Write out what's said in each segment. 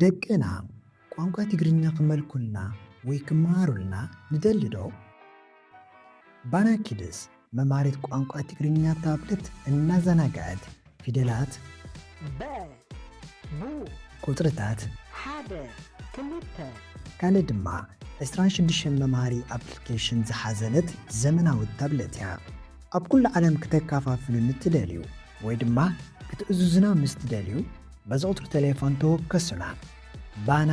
ደቅና ቋንቋ ትግርኛ ክመልኩልና ወይ ክመሃሩልና ንደሊ ዶ? ባና ኪድስ መምሃሪት ቋንቋ ትግርኛ ታብለት እናዘናግዐት ፊደላት፣ በ፣ ቡ፣ ቁጽርታት፣ ሓደ፣ ክልተ፣ ካልእ ድማ ዕስራን ሽዱሽተን መምሃሪ ኣፕሊኬሽን ዝሓዘለት ዘመናዊት ታብለት እያ። ኣብ ኩሉ ዓለም ክተከፋፍሉ ንትደልዩ ወይ ድማ ክትእዝዙና ምስ ትደልዩ፣ በዚ ቁጽሪ ቴሌፎን ተወከሱና። ባና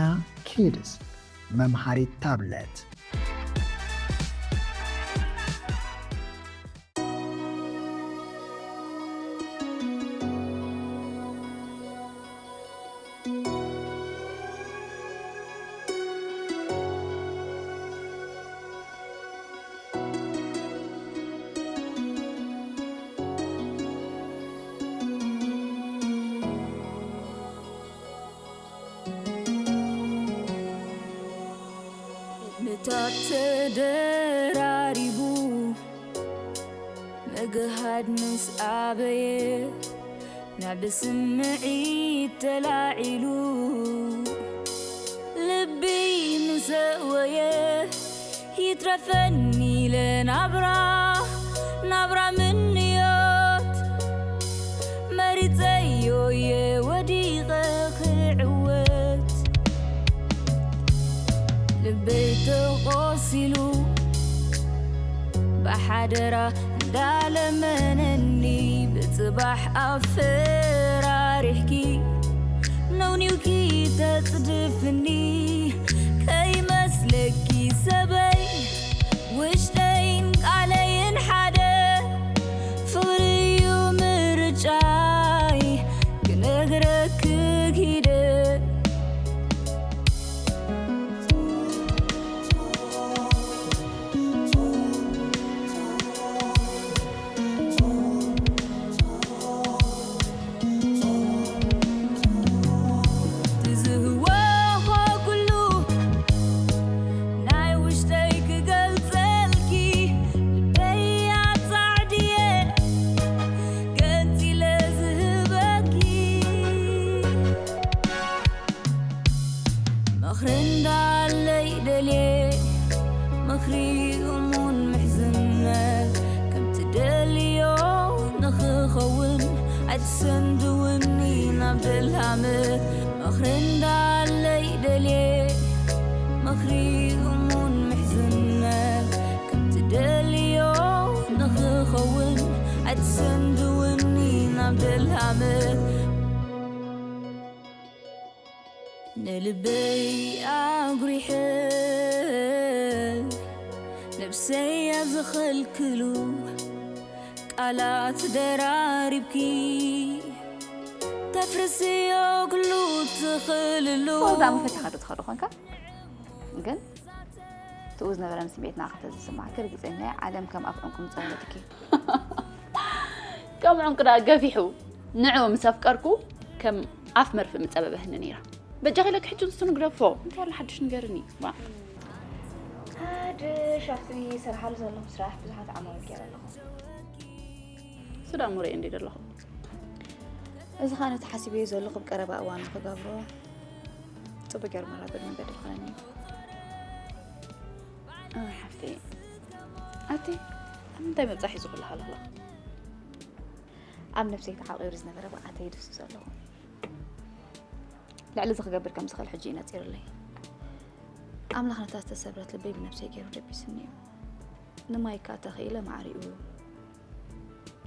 ኪድስ መምሃሪት ታብለት። ንታት ተደራሪቡ ምግሃድ ምስ ኣበየ፣ ናብ ስምዒት ተላዒሉ ልቢ ምስ ኣወየ፣ ይትረፈኒ ኢለ ናብራ፣ ናብራ ምንዮት መሪጸዮ እየ ወዲቐ ክዕወት። ልበይ ተቖሲሉ ብሓደራ እንዳለመነኒ፣ ብጽባሕ ኣፈራሪሕኪ ነውኒውኪ ተጽድፍኒ። ከይመስለኪ ሰበይ ውሽጠይን ቃለይን ሓደ፣ ፍቕሪ እዩ ምርጫይ ክነግረኪ ኪደ። ትዝህወ ኩሉ ናይ ውሽጠይ ክገልጸልኪ፣ ልበይ ኣጻዕድየ ገንጺለ ዝህበኪ። ምኽሪ እንዳለይ ደልየ፣ ምኽሪ እሙን ምሕዝነት፣ ከም ትደልዮ ንኽኸውን ኣይትሰንድውኒ ናብ ደላመት። ምኽሪ እንዳለይ ደልየ፣ ምኽሪ እሙን ምሕዝነት፣ ከም ትደልዮ ንኽኸውን ኣይትሰንድውኒ ናብ ደላመት። ንልበይ ኣጉሪሐ ነብሰይ ኣብ ዝኸልክሉ ቃላት ደራሪብኪ ተፍርስዮ ኩሉ ትኽልሉ። ወዛ መፈቲኻ ዶ ትኸዶ ኾንካ? ግን ትኡ ዝነበረ ንስምዒትና ከተዝስማዕ ክርግጸኛ እየ። ዓለም ከም ኣፍ ዕንቁ ምጸበበትኪ። ከም ዕንቁ ደኣ ገፊሑ ንዕኡ ምስ ኣፍቀርኩ ከም ኣፍ መርፍእ ምጸበበህኒ ነይራ። በጃኺ ኢለኪ ሕጂ ንሱ ንግደፎ። እንታይ ኣሎ ሓድሽ ንገርኒ? ዋ። ሓድሽ ኣብቲ ሰርሓሉ ዘለኹ ስራሕ ብዙሓት ዓማዊል ገይረ ኣለኹ። እሱ ደኣ ምርእ እንዲ ዘለኹ። እዚ ኸኣ ነቲ ሓሲበዮ ዘለኹ ብቀረባ እዋን ንኽገብሮ ጽቡቕ ገይሩ መራጎዲ መንገዲ ክኾነኒ እዩ። ኣይ ሓፍተይ፣ ኣቲ ኣብ ምንታይ ምብጻሕ እዩ ዝኹሉ ሃለኽለኽ? ኣብ ነብሰይ ተዓቂሩ ዝነበረ ብቕዓተይ ይድህስሶ ኣለኹ። ልዕሊ እዚ ክገብር ከም ዝኽእል ሕጂ እዩ ነጺሩለይ። ኣምላኽ ነታ ዝተሰብረት ልበይ ብነብሰይ ገይሩ ደቢሱኒ እዩ። ንማይ ከኣ ተኽኢለ ማዕሪኡ።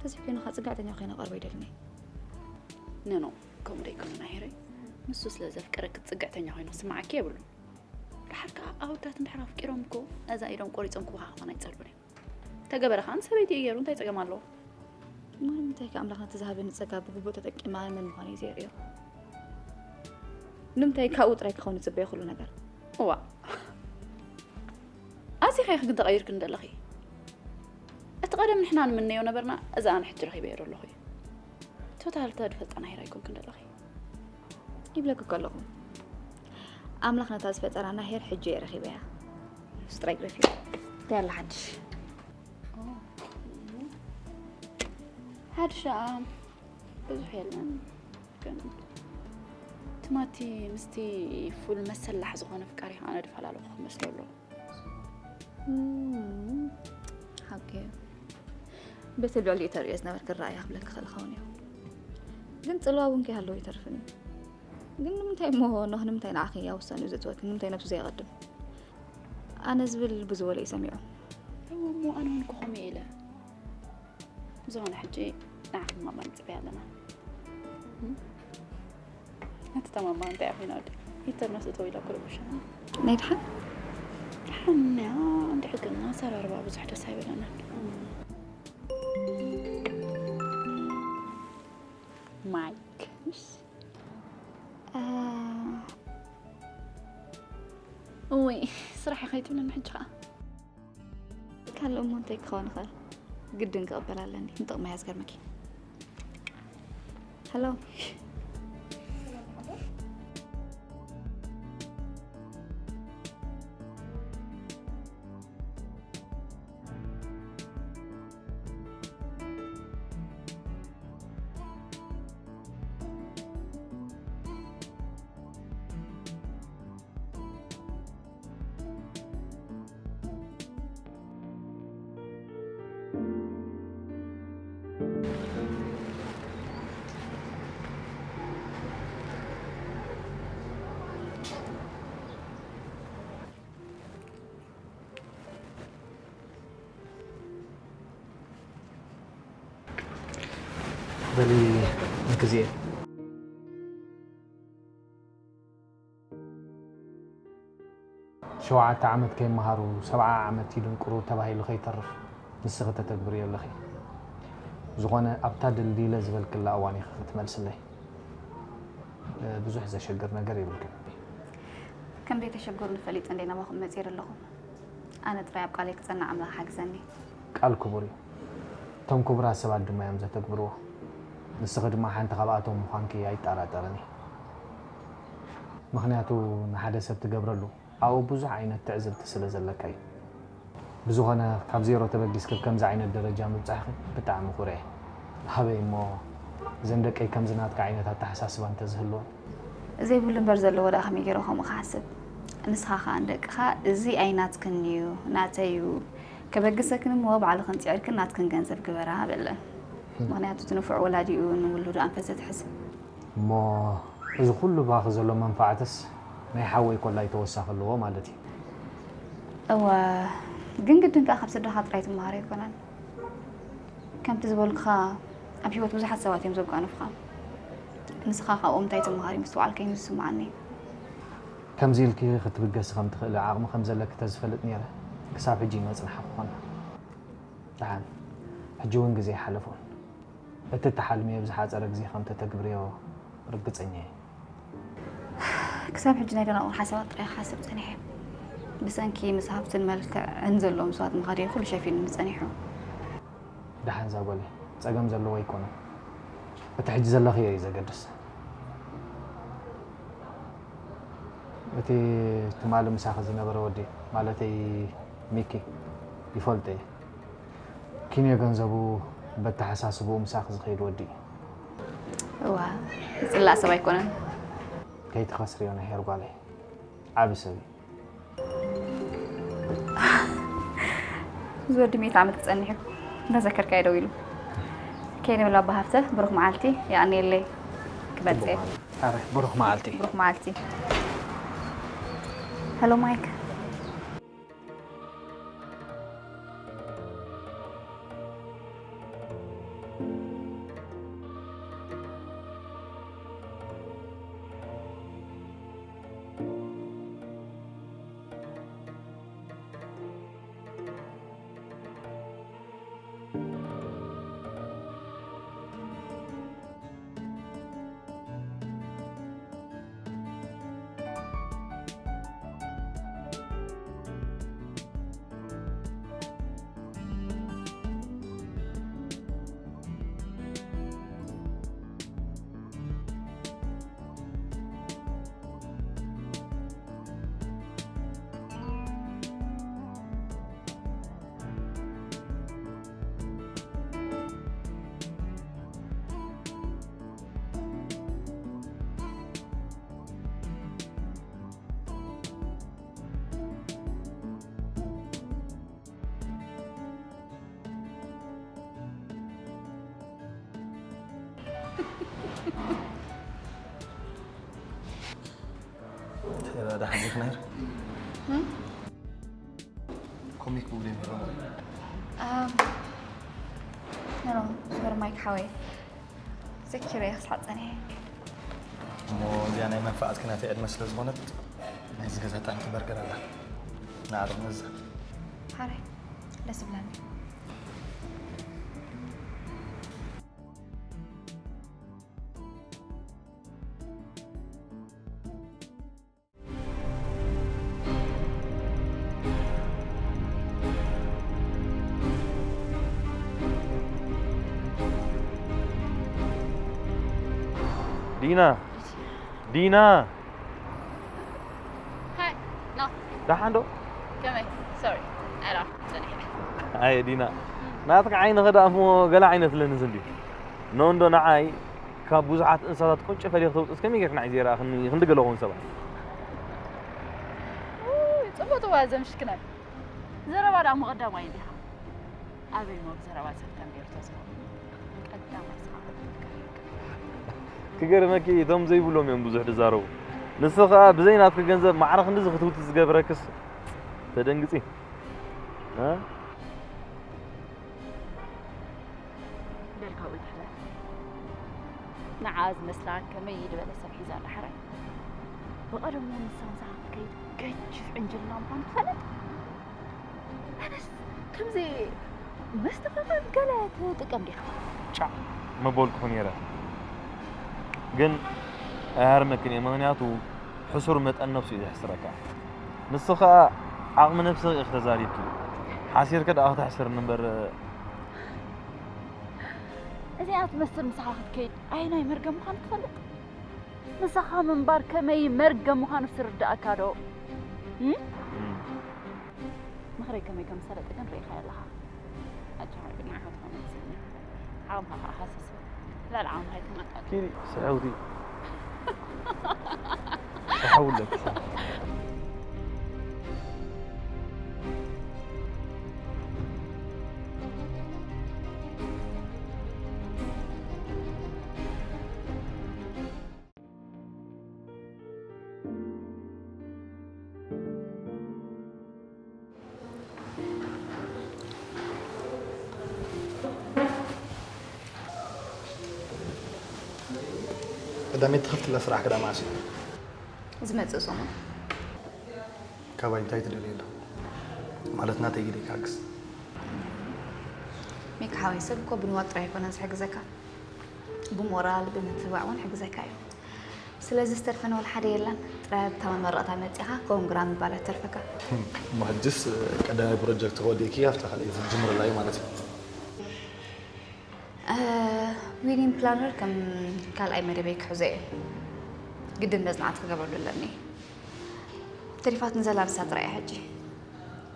ተዘይኮይኑ ከኣ ጽግዕተኛ ኮይነ ቀርቦ ኣይደልን እየ። ኖ፣ ኖ፣ ከምኡ ደይኮነ ናሂረይ። ንሱ ስለ ዘፍቀረኪ ጽግዕተኛ ኮይኑ ክስምዓኪ የብሉን። ደሓር ከኣ ኣወዳት እንድሕር ኣፍቂሮም እኮ ነዛ ኢዶም ቆሪጾም ክወሃኹ ኣይጸልኡን እዮም። ተገበረ ከኣ ንሰበይቲ እዩ ገይሩ፣ እንታይ ጸገም ኣለዎ? እሞ ንምንታይ ከ ኣምላኽ ነቲ ዝሃበኒ ጸጋ ብግቡእ ተጠቂመ ኣነ መን ምዃነይ ዘየርእዮ? ንምንታይ ካብኡ ጥራይ ክኸውን ዝጽበዮ ኩሉ ነገር? እዋእ! ኣዚኺ ኢኺ ግን ተቐይርክኒ ዘለኺ። እቲ ቀደም ንሕና ንምነዮ ነበርና፣ እዚ ኣነ ሕጂ ረኺበዮ ዘለኹ እዩ። ቶታል ተድፈልጣ ናሂራ ኣይኮንክን ዘለኺ። ይብለኪ እኮ ኣለኹ። ኣምላኽ ነታ ዝፈጠራ ናሄር ሕጂ እየ ረኺበያ። ንሱ ጥራይ ግደፍዮ። እንታይ ኣሎ ሓድሽ? ሓድሽ ደኣ ብዙሕ የለን። ግን እቲ ማቲ ምስቲ ፉል መሰላሕ ዝኾነ ፍቃሪ ኣነ ድፈላለኹ ክመስሎ ኣለዎ። እም፣ ሓቂ እዩ። በቲ ልዕሊ ተርእዮ ዝነበርክ ራእያ ክብለክ ክኽእል ክኸውን እዩ። ግን ጽልዋ እውን ከይሃለዎ ይተርፍን እዩ። ግን ንምንታይ እሞ ኖህ ንምንታይ ንዓኺ ኣብ ውሳኔኡ ዘእትወክ? ንምንታይ ነብሱ ዘይቐድም? ኣነ ዝብል ብዝበሎ እዩ ሰሚዑ። እሞ ኣነ እውን ክኾም እየ ኢለ። ብዝኾነ ሕጂ ንዓኺ ማማ ንጽበያ ኣለና። እም? ኣቲ ተማማ እንታይ ኮይና ወዲ? ኢንተርነት እተው ኢላ ኩሉ ብሻ። ናይ ድሓን? ድሓን እያ፣ እንድሕር ግን ኣሰራርባ ብዙሕ ደስ ኣይበለናን። ማይክ፣ ምሽ? እ፣ እውይ፣ ስራሕ ከይትብለኒ ሕጂ ኸኣ። ካልእ እሞ እንታይ ክኸውን ይኽእል? ግድን ክቕበል ኣለኒ። ንጥቕመይ እያ ዝገርመኪ። ሄሎ። በሊ ንግዜ ሸውዓተ ዓመት ከይመሃሩ ሰብዓ ዓመት ይድንቁሩ ተባሂሉ ከይተርፍ ንስኺ ተተግብርዮ ኣለኺ። ዝኾነ ኣብታ ድልዲለ ዝበልክላ እዋን ኢኺ ክትመልስለይ። እ፣ ብዙሕ ዘሸግር ነገር የብልክን። ከም ዘይተሸገሩ ንፈሊጥ እንደ ናባኹም መፅእ ኣለኹ። ኣነ ጥራይ ኣብ ቃለይ ክጸና ኣምላኽ ሓግዘኒ። ቃል ክቡር እዩ። እቶም ክቡራት ሰባት ድማ እዮም ዘተግብርዎ። ንስኺ ድማ ሓንቲ ካብኣቶም ምዃንኪ ኣይጠራጠርን እየ። ምኽንያቱ ንሓደ ሰብ ትገብረሉ ኣብኡ ብዙሕ ዓይነት ትዕዝብቲ ስለ ዘለካ እዩ። ብዝኾነ ካብ ዜሮ ተበጊስኪ ከምዚ ዓይነት ደረጃ ምብጻሕኺ ብጣዕሚ ኩርዕ እየ። ሃበይ እሞ እዘን ደቀይ ከምዚ ናትካ ዓይነት ኣተሓሳስባ እንተዝህልወን። ዘይብሉ እምበር ዘለዎ ደኣ ከመይ ገይረ ከምኡ ክሓስብ? ንስኻ ኸኣ ንደቅኻ እዚ ኣይናትክን እዩ፣ ናተይ እዩ፣ ከበግሰክን እሞ ባዕልኽን ጽዒርክን ናትክን ገንዘብ ግበራ በለን። ምኽንያቱ እቲ ንፉዕ ወላዲኡ ንውሉዱ ኣንፈት ዘትሕዝ። እሞ እዚ ኩሉ ባኺ ዘሎ መንፋዕትስ ናይ ሓወይ ኮላይ ተወሳኺ ኣለዎ ማለት እዩ። እወ፣ ግን ግድን ከኣ ካብ ስድራኻ ጥራይ ትመሃር ኣይኮነን። ከምቲ ዝበልኩኻ ኣብ ህይወት ብዙሓት ሰባት እዮም ዘጓንፉኻ። ንስኻ ካብኦም እንታይ ትመሃር እዩ ምስትውዓል ኮይኑ ዝስምዓኒ። ከምዚ ኢልኪ ክትብገሲ ከም ትኽእሊ ዓቕሚ ከም ዘለኪ ተዝፈልጥ ነይረ ክሳብ ሕጂ ይመጽንሓ ክኾና። ደሓን፣ ሕጂ እውን ግዜ ኣይሓለፎን። እቲ እትሓልምዮ ብዝሓጸረ ግዜ ከም ተተግብርዮ ርግጸኛ እየ። ክሳብ ሕጂ ናይ ደናቑር ሓሳባት ጥራይ ክሓስብ ጸኒሐ። ብሰንኪ ምስ ሃብትን መልክዕን ዘለዎም ሰባት ምኻደይ ኩሉ ሸፊኑኒ ጸኒሑ። ደሓን ዛጎለይ፣ ጸገም ዘለዎ ኣይኮነን። እቲ ሕጂ ዘለኽዮ እዩ ዘገድስ። እቲ ትማሊ ምሳኺ ዝነበረ ወዲ፣ ማለተይ ሚኪ፣ ይፈልጦ እየ። ኪንዮ ገንዘቡ በተሓሳስብኡ ምሳኺ ዝኸይድ ወዲ እዩ። እዋ፣ ዝጽላእ ሰብ ኣይኮነን። ከይትኸስርዮ ናይ ሄር ጓለይ። ዓቢ ሰብ እዩ። እዚ ወዲ ሚእቲ ዓመት ክጸንሕ እዩ። እንዳዘከርካዮ ደው ኢሉ። ከይደ በል ኣባ ሃብተ፣ ብሩኽ መዓልቲ፣ የቐንየለይ። ክበጽሕ እየ። ኣረ፣ ብሩኽ መዓልቲ። ብሩኽ መዓልቲ። ሄሎ ማይክ። ደሓን ዲኺ ናይር? ኮሚክ ቡክ ደንቢሮም ኖ ሶሪ ማይክ ሓወይ፣ ዘኪረ እየ ክስሓቅ ፀኒሐ። እሞ እዚኣ ናይ መንፈዓትኪ ናተይ ዕድመ ስለ ዝኾነት ናይዚ ገዛ ጣዕምቲ በርገር ኣላ። ንዓረቕ ነዛ። ሓራይ ደስ ይብለኒ። ዲና፣ ዲና። ሃይ ኖ ደሓን ዶ? ከመይ ሶሪ ኣላ ጽንሕ ኣየ ዲና፣ ናትካ ዓይኒ ኸዳ እሞ ገለ ዓይነት ለንስ እንዲ ኖ እንዶ ንዓይ ካብ ብዙሓት እንስሳታት ቁንጭ ፈሊኽ ተውፅስ ከመይ ጌርክ ንዓይ ዘይረኣኽኒ ክንዲ ገለ ኹን ሰባት ጽቡቅ ትዋ ዘምሽክናል ዘረባ ዳ ምቐዳም ኣይ ዲኻ ኣበይ ሞ ብዘረባ ሰብ ተንቢርቶ ዝኸውን ቀዳማይ ስኻ ክገርመኪ እቶም ዘይብሎም እዮም ብዙሕ ዝዛረቡ ንሱ ኸዓ ብዘይ ናትኪ ገንዘብ ማዕረ ክንድዚ ክትውቲ ዝገብረክስ ተደንግፂ እ? በል ካብኡ ይትሕለል ንዓ ዝመስላ ከመይ ዝበለ ሰብ ሒዛ ኣላ ሕራይ ብቐደሙ ንሳ ምሳኻ ክትከይድ ገጅፍ ዕንጅልና ምዃኑ ትፈልጥ ኣነስ ከምዚ መስተኻኸል ገለ ትጥቀም ዲኻ ጫዕ መበልኩኹ ነይረ ግን ኣይሃርመክን እየ ምኽንያቱ ሕሱር መጠን ነብሱ እዩ ዘሕስረካ ንሱ ኸዓ ዓቕሚ ነብስኺ ኢኺ ተዛሪብኪ ሓሲርኪ ደኣ ክተሕስርኒ እምበር እዚኣ ትመስል ምሳኻ ክትከይድ ኣየናይ መርገም ምዃኑ ትፈልጥ ንስኻ ምንባር ከመይ መርገም ምዃኑ ስርዳእካ ዶ እም? ምኽረይ ከመይ ከም ዝሰለጠ ግን ርኢኻዮ ኣለኻ ኣጆኻ ግን ንዓኻ ትኾነ ትስኒ ዓቕምኻ ከዓ ሃሰስ በል ልዕሊ ዓቕምኻ ኣይትመጣጠን ኪዲ ስሕውቲ ስሕውለኪ ቀዳመይቲ ትኸፍትላ ስራሕ ክዳ መዓስ እዩ? ዝመፅእ ሰሙን ካባይ እንታይ ትደልይ ኣሎ? ማለት ናተይ ግደ ክሕግዝ። ሚክ ሓወይ ሰብ እኮ ብንዋት ጥራይ ኣይኮነን ዝሕግዘካ ብሞራል ብምትባዕ እውን ሕግዘካ እዩ ስለዚ ዝተርፈና ወላ ሓደ የለን ጥራይ ኣብታ መመረቕታ መፂኻ ኮንግራ ምባል ኣይተርፈካ እሞ ሕጅስ ቀዳማይ ፕሮጀክት ከወዲእኪ ኣብታ ካልኣይቲ ትጅምርላ እዩ ማለት እዩ ዊዲንግ ፕላነር ከም ካልኣይ መደበይ ክሕዞ እየ ግድን መፅናዕቲ ክገብረሉ ኣለኒ ተሪፋትኒ ዘላ ንሳ ጥራይ እያ ሕጂ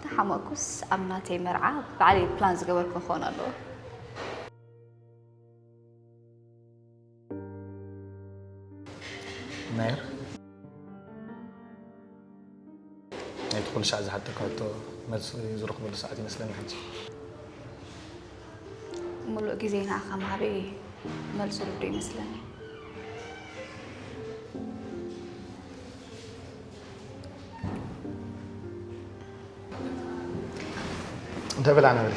ተሓመቅኩስ ኣብ ናተይ መርዓ ባዕለይ ፕላን ዝገበርኩ ክኸውን ኣለዎ ናይር ናይቲ ኩሉ ሻዕ ዝሓተካቶ መልሲ ዝረኽበሉ ሰዓት ይመስለኒ ሕጂ ሙሉእ ግዜ ንኣኻ ምሃበይ መልሱ ርዱ ይመስለኒ እንታይ በላዕና በለ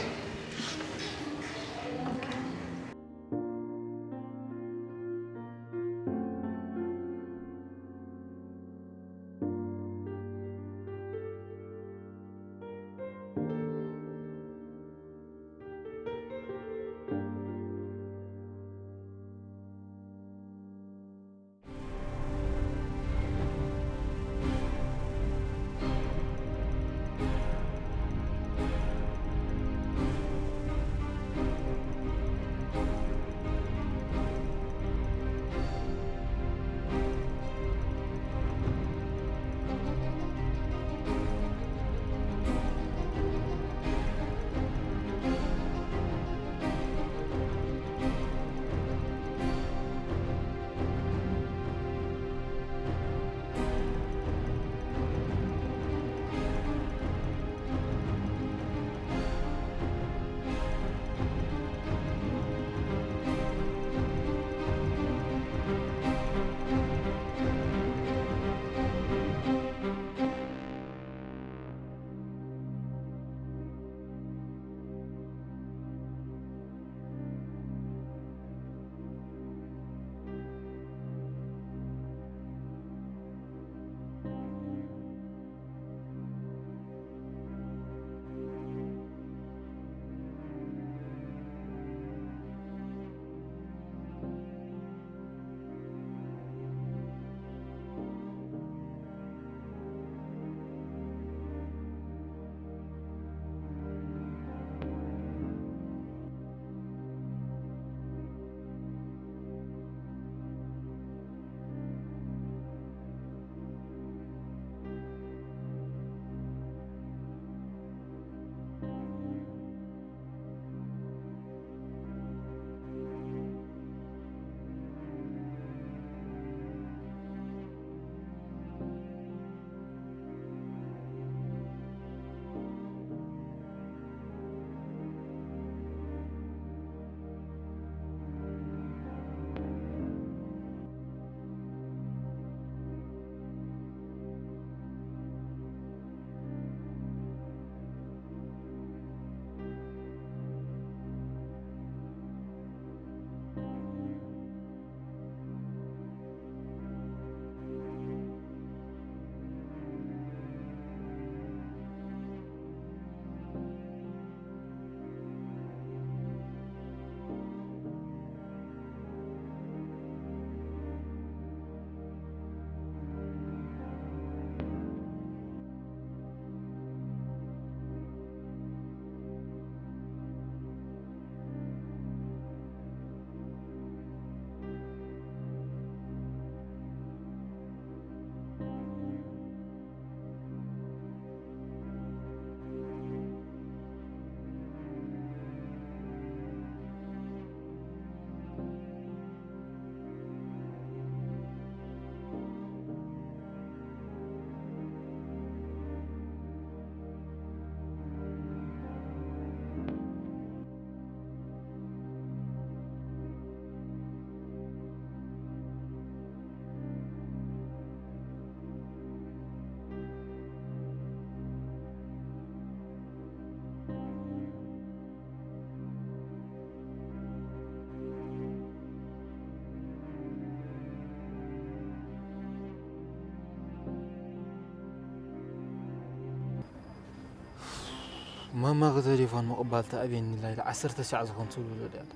ማማ ቴሌፎን ምቕባል ተኣብየኒ ኢላ ኢላ ዓሰርተ ሻዕ ዝኾን ትብልብሎ ድያ ኣላ።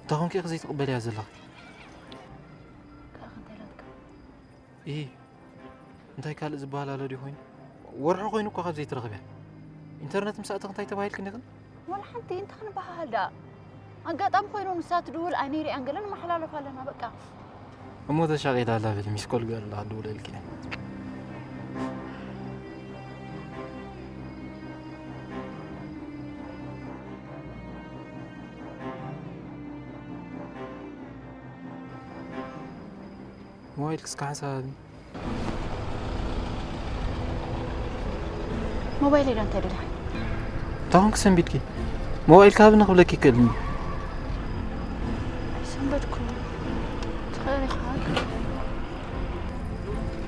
እንታይ ኾንኪ ኢኺ ዘይትቕበልያ ዘለኺ? ከኣ ክንታይ ኢላትካ? ኢ እንታይ ካልእ ዝበሃል ኣሎ ድዩ ኮይኑ? ወርሒ ኮይኑ እኮ ካብ ዘይትረኽብያ። ኢንተርነት ምስ ኣተኺ እንታይ ተባሂልክኒ ኢኽን? ወላ ሓንቲ እንታይ ክንበሃሃል ደኣ? ኣጋጣሚ ኮይኑ ንሳ ትድውል ኣይነይርያን ገለ ንመሓላለፍ ኣለና በቃ። እሞ ተሻቒላ ኣላ በሊ ሚስኮል ገይረላ ክድውለልኪ እየ። ሞባይል ክስካ ሓንሳብ ሃብኒ። ሞባይል ኢለ እንታይ ደልኻ? እንታይ ኮንክ ሰንቢድኪ? ሞባይል ክሃብኒ ክብለኪ ይክእል እንዲ። ኣይሰንበድኩ። ትኽእል ኢኻ።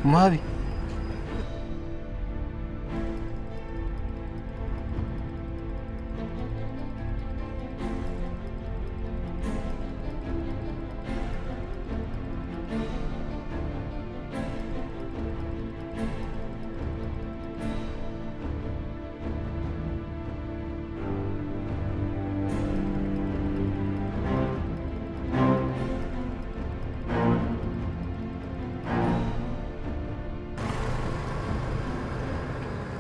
እሞ ሃቢ።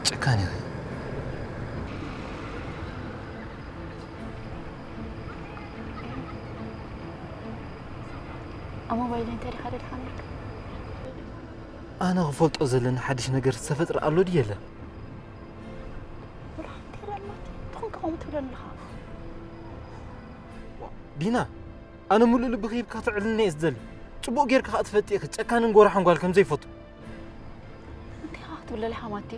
ጨካን ኢኺ። ኣብ ሞባይለይ እንታይ ዲኻ ደሊኻ ነርካ? ኣነ ክፈልጦ ዘለኒ ሓድሽ ነገር ዝተፈጥረ ኣሎ ድዩ የለን? ወላ ሓንቲ የለን ማቲ፣ ትኾንካ ከምኡ ትብለኒ ኣለኻ። ዲና፣ ኣነ ሙሉእ ልቢ ክሂብካ ተዕልልኒ እየ ዝደሊ። ጽቡቕ ጌርካ ከኣ ትፈልጢ ኢኺ፣ ጨካንን ጎራሕን ጓል ከም ዘይፈቱ። እንታይ ኢኻ ክትብለለይ ኢኻ ማቲ?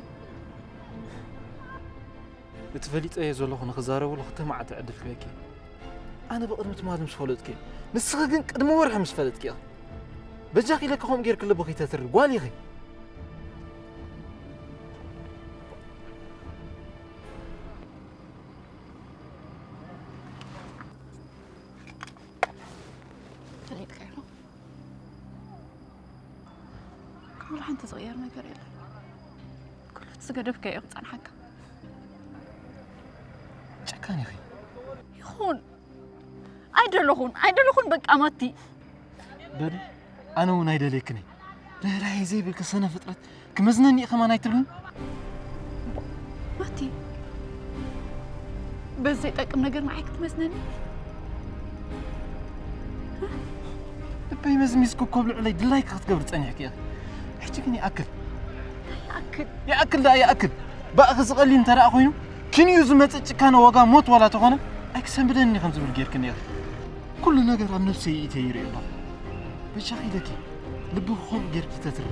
እቲ ፈሊጠዮ ዘለኹ ንኽዛረበሉ ክልተ መዓልቲ ዕድል ክህበኪ እየ። ኣነ ብቕድሚ ትማሊ ምስ ፈለጥኩ እየ። ንስኺ ግን ቅድሚ ወርሒ ምስ ፈለጥኪ ኢኺ። በጃኺ ኢለኪ ከምኡ ጌርኪ ልቢ ከይተትሪ፣ ጓል ኢኺ። ፈሊጥካዮ። ወላ ሓንቲ ዝቕየር ነገር የለን። ኩሉ እቲ ዝገደፍካዮ እዩ ክጸንሓካ። ጨካን ኢኺ። ይኹን። ኣይደለኹን፣ ኣይደለኹን በቃ ማቲ። በሊ፣ ኣነ እውን ኣይደልየክን እየ። ርህራሄ ዘይብልኪ ስነ ፍጥረት ክመዝነኒ እዩ ከማን ኣይትብልን? ማቲ፣ በዚ ዘይጠቅም ነገር ንዓይ ክትመዝነኒ? ልበይ መዝሚዝኪ እኮ ኣብ ልዕለይ ድላይኪ ክትገብሪ ጸኒሕኪ ኢኺ። ሕጂ ግን ይኣክል። ይኣክል። ይኣክል ደኣ ይኣክል። ብኣኺ ዝቐሊ እንተ ደኣ ኮይኑ፣ ክንዩ ዝመጽእ ጭካነ ዋጋ ሞት ዋላ ተኾነ፣ ኣይክሰንብደኒ ከም ዝብል ጌርክኒ ኢኺ። ኩሉ ነገር ኣብ ነብሰይ ይእትየ ይርኢ ኣለኹ። በጃኺ ኢለኪ፣ ልብኺ ከምኡ ጌርኪ ተትሪ።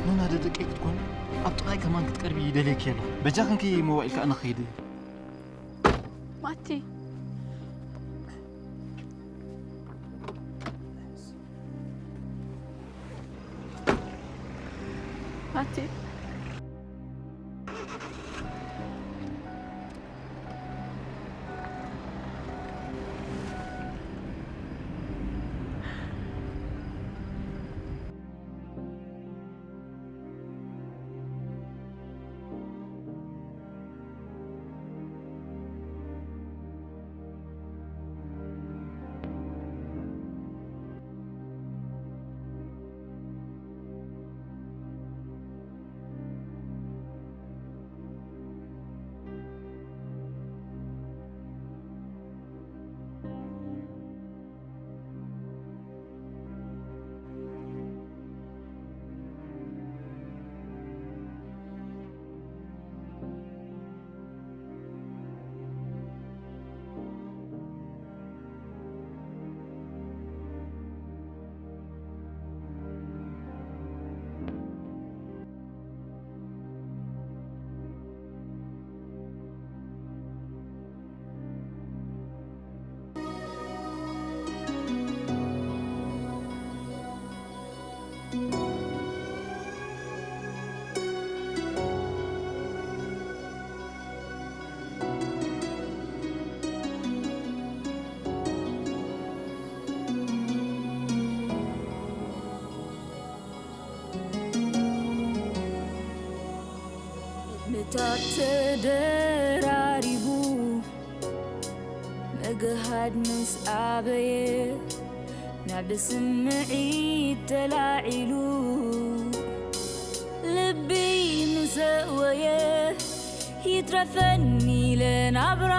ነናደ ደቀይ ክትኮኒ፣ ኣብ ጥቓይ ከማን ክትቀርቢ ይደልየኪ ኣለኹ። በጃኽንኪ ሞባይል ከኣ ንኽይድ። ማቲ። ማቲ። ምታት ተደራሪቡ እግሃድ ምስ ኣበየ ናብ ስምዒት ተላዒሉ ልቢ ምስ ኣወየ ይትረፈኒ ኢለ ናብራ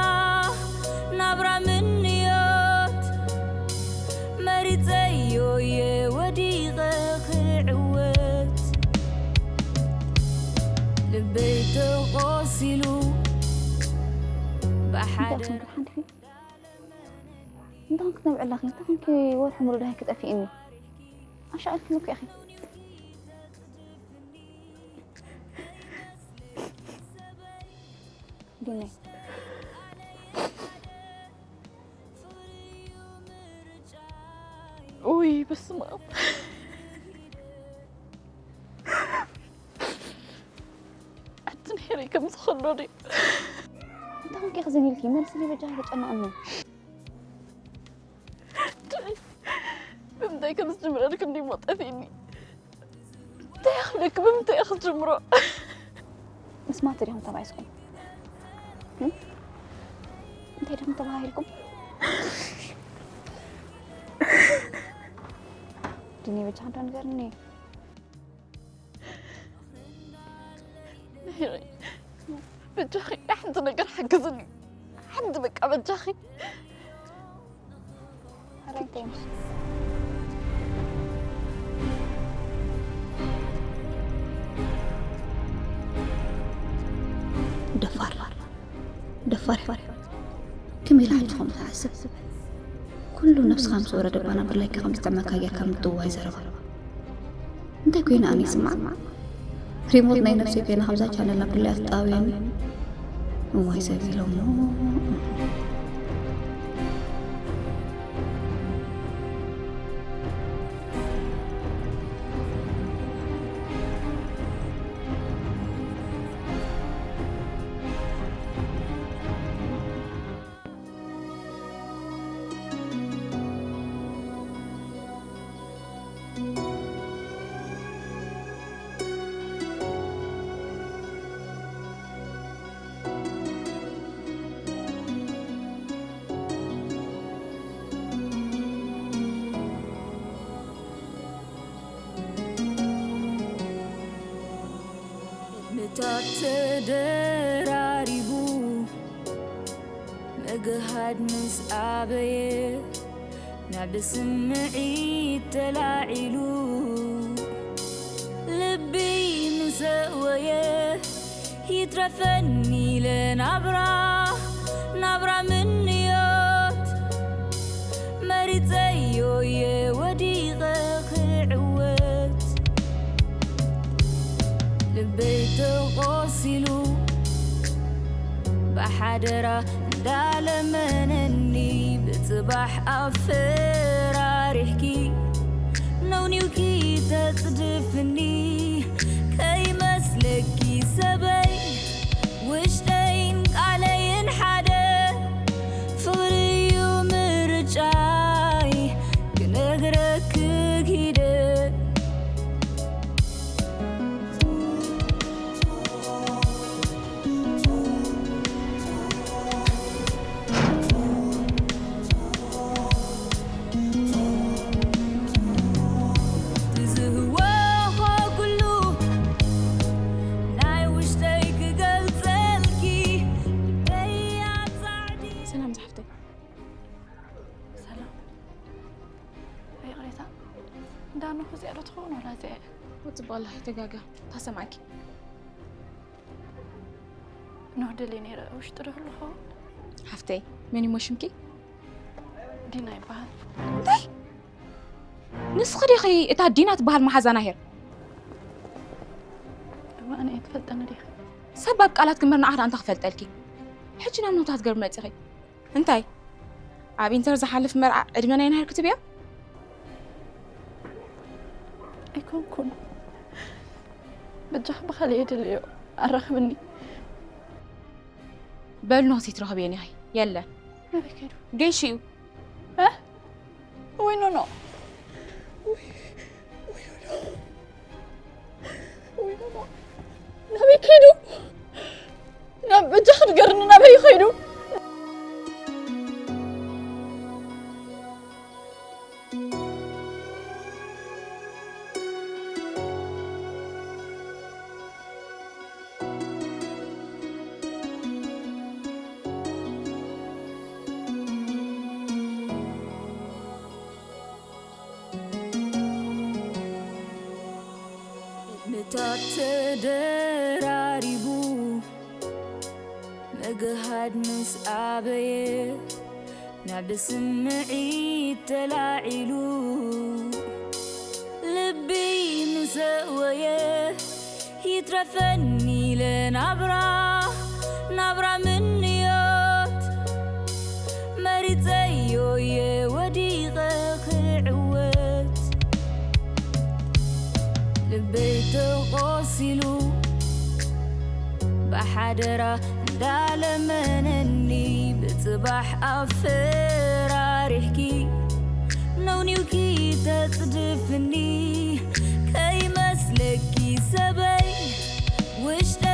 ናብራ ምንዮት መሪጸዮ እየ ወዲቐ ክዕወት ልበይ ተቖሲሉ ብሓደ እንታን ክትነብዕላኺ እንታን ወርሒ ሙሉእ ዳሃይ ክጠፊእኒ ኣሻዕልክልኩ ኢኺ ዲነይ ውይ በስመ ኣብ ኣቲ ነይረይ ከም ዝኸሎ ድዩ እንታይ ኮንኪ ክዝን ኢልኪ መልስኒ በጃ ተጨነቕኒ ብምንታይ ከም ዝጅምረልክ እንዲሞ ጠፊእኒ እንታይ ክብለክ ብምንታይ ክትጅምሮ ምስማት ዲኹም ተባኢስኩም እንታይ ዲኹም ተባሂልኩም ድኒ በጃ እንዶ ንገርኒ በጃኺ ሓንቲ ነገር ሓግዝኒ ሓንቲ በቃ በጃኺ ኧረ እንታይ ደፋር ደፋር ከመይ ኢላ ሕጂ ከምኡ ትሓስብ ኩሉ ነብስኻ ምስ ወረደ እባ ናብ ድላይካ ከም ዝጥዕመካ ጌርካ ምጥውዋይ ዘረባ እንታይ ኮይነ ኣነ ይስማዕ ሪሞት ናይ ነብሰይ ኮይነ ካብዛ ቻነል ናብ ድላያ ትጣውየኒ እዋይ ሰብ ኢሎሞ ምታት ተደራሪቡ ምግሃድ ምስ ኣበየ ናብ ስምዒት ተላዒሉ ልቢ ምስ ኣወየ ይትረፈኒ ኢለ ናብራ ናብራ ምንዮት መሪጸዮ እየ ወዲቐ ክዕወት ልበይ ተቖሲሉ ብሓደራ እንዳለመነኒ ብጽባሕ ኣፈራሪሕኪ ነውኒውኪ ተጽድፍኒ ከይመስለኪ ሰበይ ውሽጠይን ቃለይን ሓደ ፍቕሪ እዩ ምርጫይ ክነግረኪ ክይደ ሰላም ይቕሬታ እንዳ ኖህ እዚኣ ዶ ትኸውን ወላ እዚኣ እያ? ወጽባ ኣላ ይተጋጋ ታሰማዕኪ ኖህ ደልየ ነይረ ውሽጢ ዶ ኣለኹ? ሓፍተይ መን ይሞ ሽምኪ? ዲና ይበሃል። እንታይ? ንስኺ ዲኺ እታ ዲና ትበሃል መሓዛ ናሄር? እዋ ኣነ እየ ትፈልጠኒ ዲኺ? ሰብ ኣብ ቃላት ክምር ንዓኽ ደኣ እንታይ ክፈልጠልኪ? ሕጂ ናብ ኖህ ትገርሚ መጺኺ? እንታይ ኣብ ኢንተር ዝሓልፍ መርዓ ዕድመ ናይ ናህር ክትብያ? ኣይኮንኩን በጃኽ ብኻልእ እየ ድልዮ ኣራኽብኒ። በሉ ኖሲ ትረኽብየን ኢኺ። የለ ናበይ ከይዱ? ገይሹ እዩ። ወይ ኖኖ ናበይ ከይዱ? ናብ በጃ ክትገርኒ ናበይ ከይዱ? ተደራሪቡ ምግሃድ ምስ ኣበየ፣ ናብ ስምዒት ተላዒሉ ልቢ ምስ ኣወየ፣ ይትረፈኒ ኢለ ናብራ፣ ናብራ ምንዮት መሪጸዮ እየ ወዲቐ ክዕወት። ልበይ ተቖሲሉ ብሓደራ እንዳለመነኒ፣ ብጽባሕ ኣፈራሪሕኪ ነውኒውኪ ተጽድፍኒ፣ ከይመስለኪ ሰበይ ውሽጠ